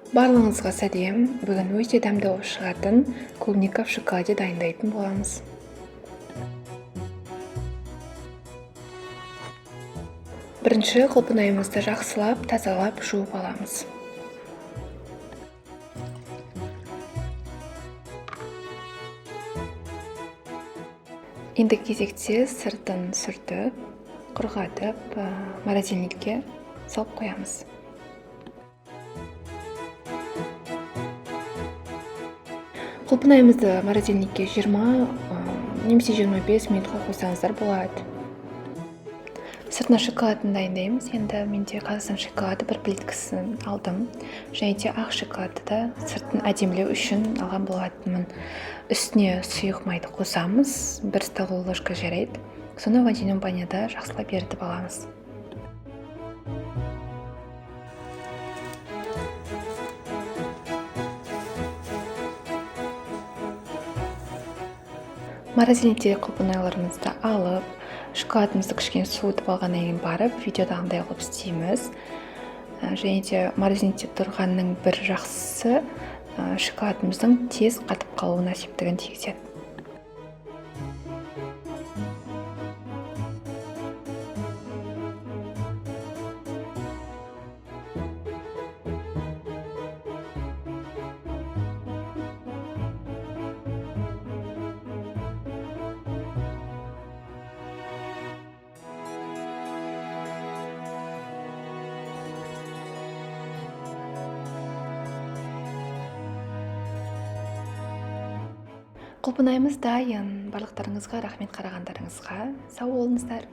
Барлығыңызға сәлем. Бүгін өте дәмді болып шығатын клубника в шоколаде дайындайтын боламыз. Бірінші құлпынайымызды жақсылап тазалап жуып аламыз. Енді кезекте сыртын сүртіп, құрғатып, морозильникке салып қоямыз. Құлпынайымызды морозильникке 20 немесе 25 минутқа қойсаңыздар болады. Сыртына шоколадын дайындаймыз. Енді менде Қазақстан шоколады бір плиткасын алдым. Және де ақ шоколадты да сыртын әдемілеу үшін алған болатынмын. Үстіне сұйық майды қосамыз. 1 столовый ложка жарайды. Соны водяной баняда жақсылап ерітіп аламыз. Морозильниктегі құлпынайларымызды алып, шоколадымызды кішкене суытып алғаннан кейін барып, видеодағындай қылып істейміз. Және де морозильникте тұрғанның бір жақсысы, шоколадымыздың тез қатып қалуына септігін тигізеді. Құлпынайымыз дайын. Барлықтарыңызға рахмет қарағандарыңызға. Сау болыңыздар.